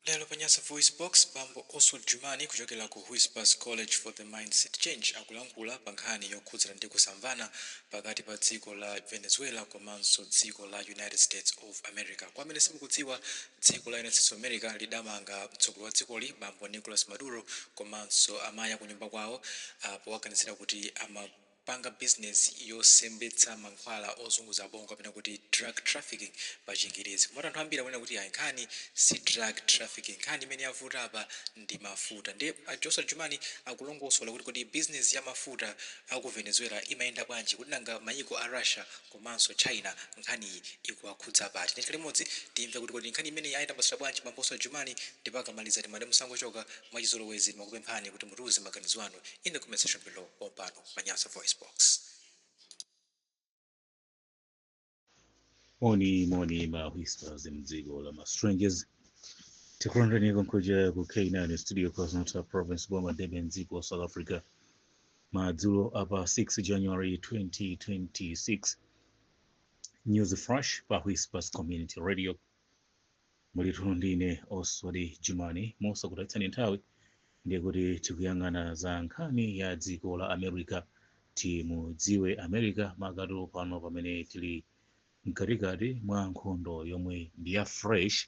Lero pa Nyasa VoiceBox, bambo Oswald Jumani kuchokera ku Whispers College for the Mindset Change akulankhula pa nkhani yokhudzana ndi kusamvana pakati pa dziko la Venezuela komanso dziko la United States of America. Kwa amene simukudziwa, dziko la United States of America lidamanga mtsogoleri wa dzikoli bambo Nicolas Maduro komanso amayi akunyumba kwawo powaganizira kuti amapanga business yosembetsa mankhwala ozunguza bongo kapena kuti drug trafficking pa Chingerezi. Komatu anthu ambiri akunena kuti ayi, nkhani si drug trafficking, nkhani imene yavuta apa ndi mafuta. Ndiye a Oswald Jumani akulongosola kuti kodi business ya mafuta aku Venezuela imayenda bwanji, kuti nanga mayiko a Russia komanso China nkhaniyi ikuwakhudza pati. Tikhale limodzi timve kuti kodi nkhani imeneyi ayitambasula bwanji bambo Oswald Jumani. Ndipo akamaliza timati musangochoka, mwachizolowezi timakupemphani kuti mutiuze maganizo anu in the comment section below pompano pa Nyasa Voice Box. Moni moni ma whispers mdziko la ma strangers, tikulandireni konkuja ku K9 Studio, KwaZulu-Natal Province, boma Durban, dziko la South Africa, madzulo apa 6 January 2026. News Flash pa Whispers Community Radio, mulitu ndine Oswald Jumani. Mosakutayitsani nthawi, ndiye kuti tikuyang'ana za nkhani ya dziko la America. Timudziwe America makatu pano pamene tili mkatikati mwa nkhondo yomwe ndi ya fresh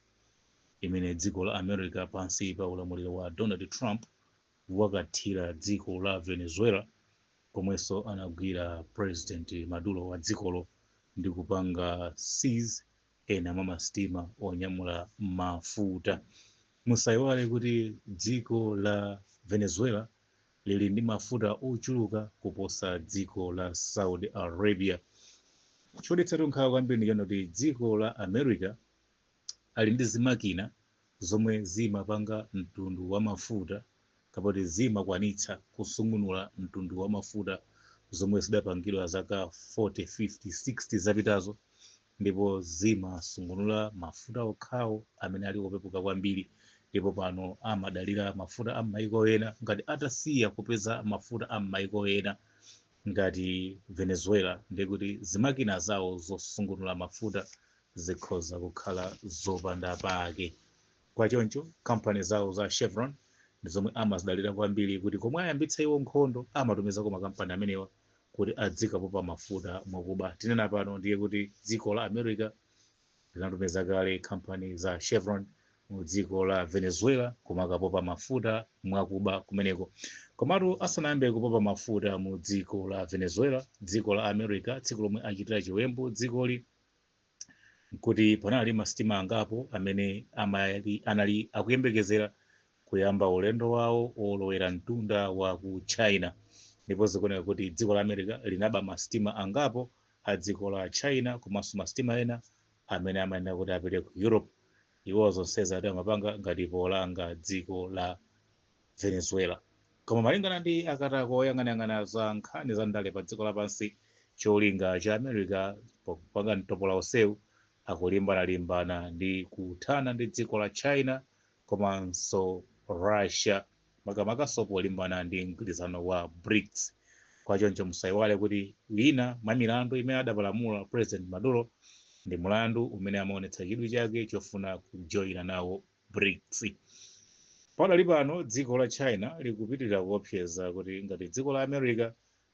imene dziko la America pansi pa ulamuliro wa Donald Trump wakathira dziko la Venezuela, komwenso anagwira President Maduro wa dzikolo ndi kupanga seize ena mwa masitima onyamula mafuta. Musayiwale kuti dziko la Venezuela lili ndi mafuta ochuluka kuposa dziko la Saudi Arabia. Chodetsatu nkhawa kwambiri ndi kuti dziko la America ali ndi zimakina zomwe zimapanga mtundu wa mafuta kapoti zimakwanitsa kusungunula mtundu wa mafuta zomwe zidapangidwa zaka 40, 50, 60 zapitazo, ndipo zimasungunula mafuta okhawo amene ali opepuka kwambiri. Ndipo pano amadalira mafuta a m'mayiko ena. Ngati atasiya kupeza mafuta a m'mayiko ena ngati Venezuela, ndiye kuti zimakina zawo zosungunula mafuta zikhoza kukhala zopanda pake. Kwachoncho kampani zawo za Chevron ndi zomwe amazidalira kwambiri, kuti komwe ayambitsa iwo nkhondo amatumizako makampani amenewa kuti adzikapopa mafuta mwakuba. Tinena pano ndiye kuti dziko la America linatumiza kale kampani za Chevron mu dziko la Venezuela kumakapopa mafuta mwakuba kumeneko. Komatu asanayambe kupopa mafuta mu dziko la Venezuela, dziko la America tsiku lomwe achitira chiwembu dzikoli kuti panali masitima angapo amene anali akuyembekezera kuyamba ulendo wawo olowera mtunda wa ku China, ndipo zikuoneka kuti dziko la America linaba masitima angapo a dziko la China komanso masitima ena amene amayenera kuti apite ku Europe. Iwo zonsezi ati amapanga ngati polanga dziko la Venezuela. Koma malingana ndi akatako oyang'anayang'ana za nkhani za ndale pa dziko lapansi, cholinga cha America popanga mtopola onsewu akulimbanalimbana ndi kuthana ndi dziko la China komanso Russia, makamakaso polimbana ndi mgwirizano wa BRICS. Kwachoncho musayiwale kuti wina mwa milandu imene adapalamula President Maduro ndi mulandu umene amaonetsa chidwi chake chofuna kujoyina nawo BRICS. Padali pano dziko la China likupitirira kuopseza kuti ngati dziko la America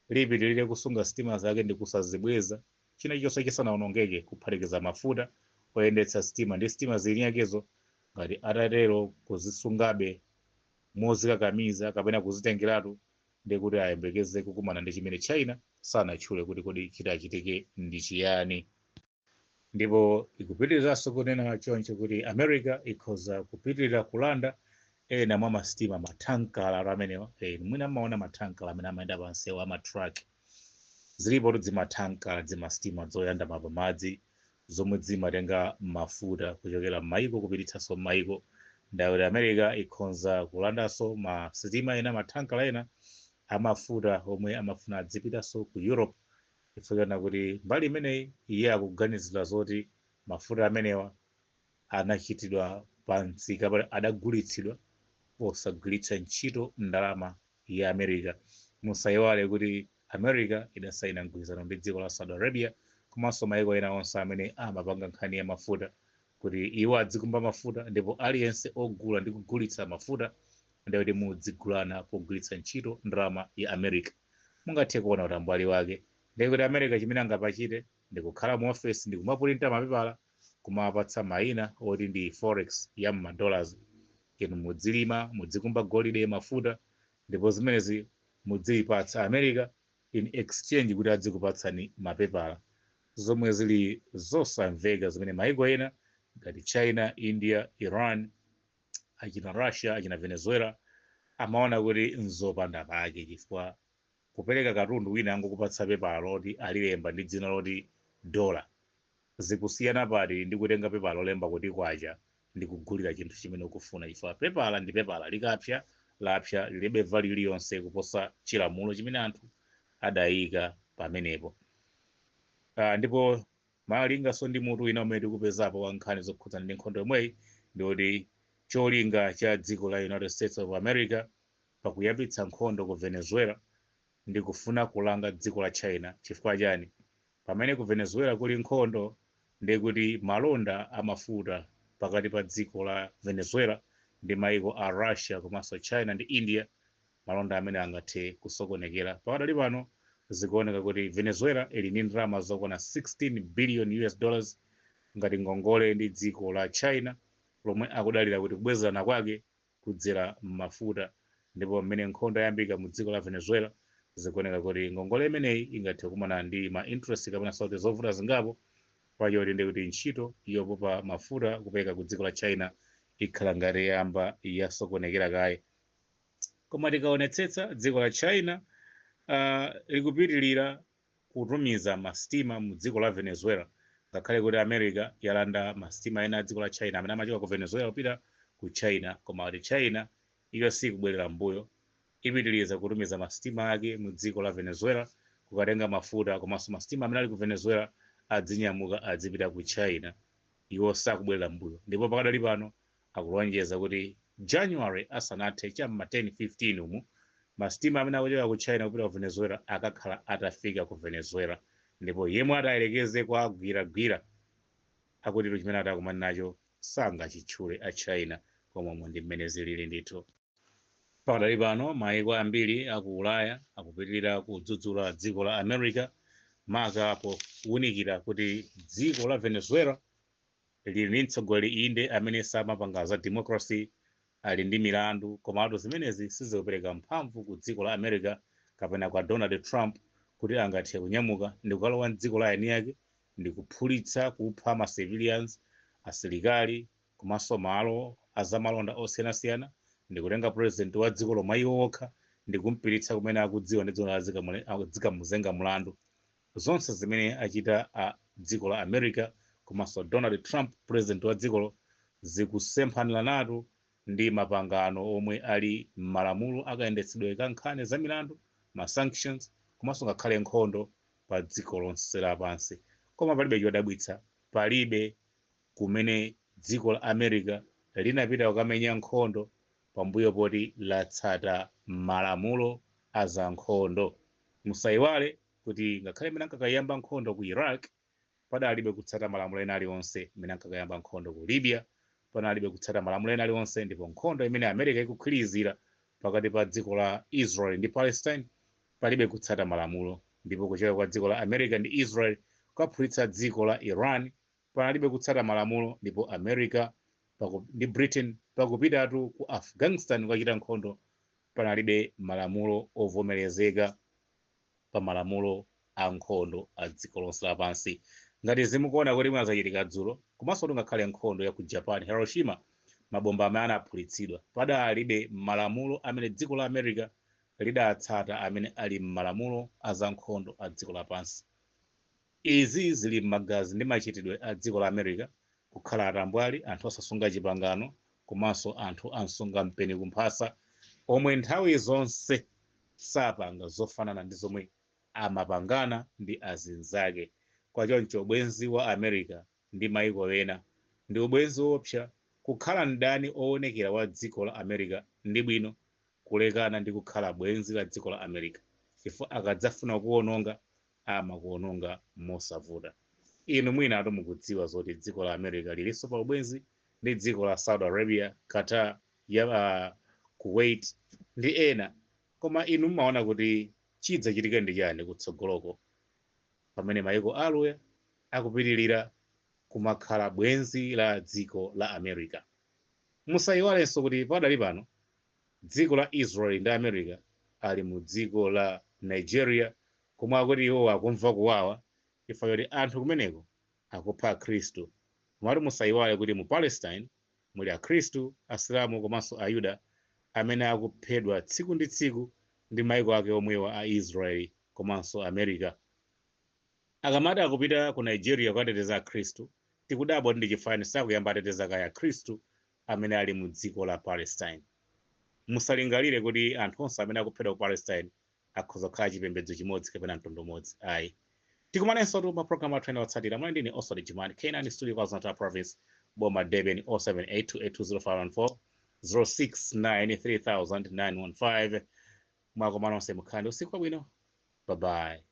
lipitirire kusunga sitima zake ndi kusazibweza china chilichonse chisanawonongeke, kuphatikiza mafuta oyendetsa sitima ndi sitima zini yakezo, ngati atatero kuzisungabe mozikakamiza kapena kuzitengeratu, ndi kuti ayembekeze kukumana ndi chimene China sanatchule kuti kodi chitachitike ndi chiyani. Ndipo ikupitirizanso kunena choncho kuti America ikhoza kupitirira kulanda ena mwa masitima, mathankala amenewa. Mwina mmaona mathankala amene amayenda pansewu, amatruck. Zilipo zimathankala, zimasitima zoyandama pamadzi zomwe zimatenga mafuta kuchokera m'mayiko kupititsanso m'mayiko. Ndakuti America ikhonza kulandanso masitima ena, mathankala ena amafuta omwe amafuna adzipitanso ku Europe, chifukwa kuti mbali imeneyi iye akuganizira zoti mafuta amenewa anachitidwa pansi kapena adagulitsidwa posagwiritsa ntchito ndalama ya America. Musayiwale kuti America idasayina mgwirizano ndi dziko la Saudi Arabia komanso mayiko ena onse amene amapanga nkhani ya mafuta. Kuti iwo adzikumba mafuta ndipo aliyense ogula ndi kugulitsa mafuta ndikuti mudzigulana pogwiritsa ntchito ndalama ya America. Mungathe kuona utambwali wake. Ndikuti America chimene angapachite ndikukhala mu ofesi ndikumapulinta mapepala, kumapatsa mayina oti ndi forex ya madollars. Inu mudzilima, mudzikumba golide, mafuta, ndipo zimenezi mudziyipatsa America in exchange kuti adzikupatsani mapepala, zomwe zili zosamveka, zimene maiko ena ngati China, India, Iran, achina Russia, achina Venezuela amaona kuti nzopanda pake, chifukwa kupereka katundu wina angokupatsa pepala loti alilemba ndi dzina loti dola, zikusiyana pati ndi kutenga pepala lolemba kuti kwacha ndi kugulira chinthu chimene ukufuna? Chifukwa pepala ndi pepala, likapsa lapsa, lilibe value iliyonse kuposa chilamulo chimene anthu adayika pamenepo. Ndipo malinganso ndi mutu wina umene tikupezapo wa nkhani zokhudzana ndi nkhondo yomweyi, ndikuti cholinga cha dziko la United States of America pakuyambitsa nkhondo ku Venezuela ndi kufuna kulanga dziko la China. Chifukwa chani? Pamene ku Venezuela kuli nkhondo, ndikuti malonda amafuta pakati pa dziko la Venezuela ndi maiko a Russia komanso China ndi India, malonda amene angathe kusokonekera. Pakadali pano zikuoneka kuti Venezuela ili ndi ndalama zokwana 16 billion US dollars ngati ngongole ndi dziko la China, lomwe akudalira kuti kubwezerana kwake kudzera m'mafuta. Ndipo mmene nkhondo yayambika mu dziko la Venezuela, zikuoneka kuti ngongole imeneyi ingathe kumana ndi ma interest kapena sauti zovuta zingapo, pachoti ndi kuti ntchito yopopa mafuta kupereka ku dziko la China ikhala ngati yamba yasokonekera kaye. Koma tikaonetsetsa, dziko la China likupitilira kutumiza masitima mu dziko la Venezuela, ngakhale kuti America yalanda masitima ena a dziko la China amene amachoka ku Venezuela kupita ku China. Koma kuti China iyo sikubwerera mbuyo, ipitiriza kutumiza masitima ake mu dziko la Venezuela kukatenga mafuta, komanso masitima amene ali ku Venezuela adzinyamuka adzipita ku China. Iwo sakubwerera mbuyo, ndipo pakadali pano akulonjeza kuti January asanathe, cham'ma 10 15 umu, masitima amene akuchoka ku China kupita ku Venezuela akakhala atafika ku Venezuela. Ndipo yemwe atayelekeze kwa agwiragwira, akuti chimene atakumana nacho sangachitchule a China. Koma ndi mmene zilili ndithu. Pakadali pano maiko ambiri aku Ulaya akupitirira kudzudzula dziko la America, maka powunikira kuti dziko la Venezuela lili ndi mtsogoleri inde amene samapanga za democracy, ali ndi milandu, komatu zimenezi sizikupereka mphamvu ku dziko la America kapena kwa Donald Trump kuti angathe kunyamuka ndi kukalowa mdziko la eni ake ndi kuphulitsa, kupha ma civilians, asilikali, komanso malo azamalonda osiyanasiyana, ndi kutenga president wa dziko lomwe iwo okha ndi kumpititsa kumene akudziwa ndi dziko azikamuzenga mulandu. Zonse zimene achita a dziko la America komanso Donald Trump, president wa dzikolo, zikusemphaniratu ndi mapangano omwe ali m'malamulo akayendetsedwe ka nkhani za milandu, ma sanctions, komanso ngakhale nkhondo pa dziko lonse lapansi. Koma palibe chodabwitsa, palibe kumene dziko la America linapita kukamenya nkhondo pambuyo poti latsata malamulo a za nkhondo. Musayiwale kuti ngakhale mmene ankakayamba nkhondo ku Iraq, padalibe kutsata malamulo ena aliwonse. Mmene ankakayamba nkhondo ku Libya, panalibe kutsata malamulo ena aliwonse. Ndipo nkhondo imene America ikukhwirizira pakati pa dziko la Israel ndi Palestine, palibe kutsata malamulo. Ndipo kuchoka kwa dziko la America ndi Israel kukaphulitsa dziko la Iran, panalibe kutsata malamulo. Ndipo America ndi Britain pakupitatu ku Afghanistan kukachita nkhondo, panalibe malamulo ovomerezeka pa malamulo a nkhondo a dziko lonse lapansi, ngati zimukuona kuti mwazachitika dzulo. Komanso ngakhale nkhondo ya ku Japan, Hiroshima, mabomba amene anaphulitsidwa, padalibe malamulo amene dziko la America lidatsata amene ali m'malamulo a zankhondo a dziko lapansi. Izi zili m'magazi ndi machitidwe a dziko la America kukhala atambwali, anthu osasunga chipangano, komanso anthu ansunga mpeni kumphasa, omwe nthawi zonse sapanga zofanana ndi zomwe amapangana ndi azinzake. Kwachoncho ubwenzi wa America ndi maiko ena ndi ubwenzi wopsa. Kukhala mdani owonekera wa dziko la America ndi bwino kulekana ndi kukhala bwenzi la dziko la America, chifukwa akadzafuna kuwononga, amakuwononga mosavuta. Inu mwina atu mukudziwa zoti dziko la America lilinso pa ubwenzi ndi dziko la Saudi Arabia, Qatar ya Kuwait ndi ena. Koma inu mumaona kuti chidzachitika ndi chani kutsogoloko pamene mayiko aluya akupitirira kumakhala bwenzi la dziko la America? Musayiwalenso kuti padali pano dziko la Israel ndi America ali mu dziko la Nigeria, komwe akuti iwo akumva kuwawa chifukwa choti anthu kumeneko akupha Akhristu. Komatu musayiwale kuti mu Palestine muli Akhristu, Asilamu komanso Ayuda amene akuphedwa tsiku ndi tsiku ndi maiko ake omwewa a Israeli komanso America. Akamati akupita ku Nigeria kukateteza Akhristu, tikudabwa ndi chifukwa sakuyamba ateteza kaya Akhristu amene ali mu dziko la Palestine. Musalingalire kuti anthu onse amene akuphedwa ku Palestine akhoza kukhala chipembedzo chimodzi kapena mtundu umodzi, ayi. Tikumanenso tu ma program athu ena otsatira. Muli ndine Oswald Jumani, K9 Studio, KwaZulu-Natal Province, boma Durban, 0782820514, 069 3915. Mwakoma nonse, mukhale ndi usiku wabwino. Bye bye.